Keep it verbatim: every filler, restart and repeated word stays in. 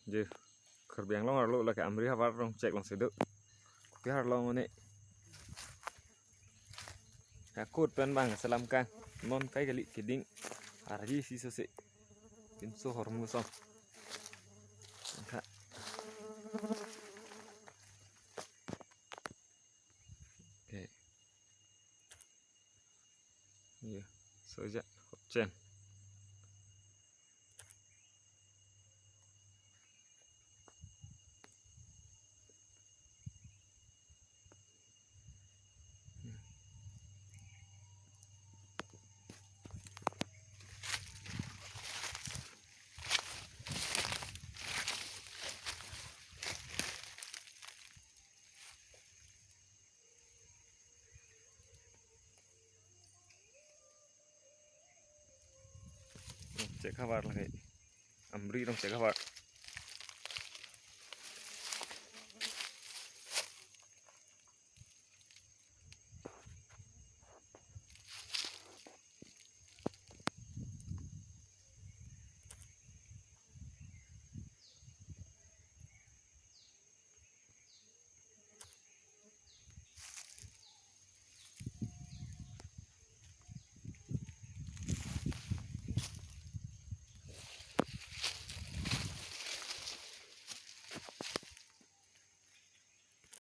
Je, Karbi Anglong arlo lake Amri havar rong chek long sedo. Pi arlo mane. Akut pen bang selam kang. Non kai kali keding. Arji si sose. Pinso hormu som. Angka. Oke. Iya, soja hopchen. Rong chek havar lake. Amri rong chek havar.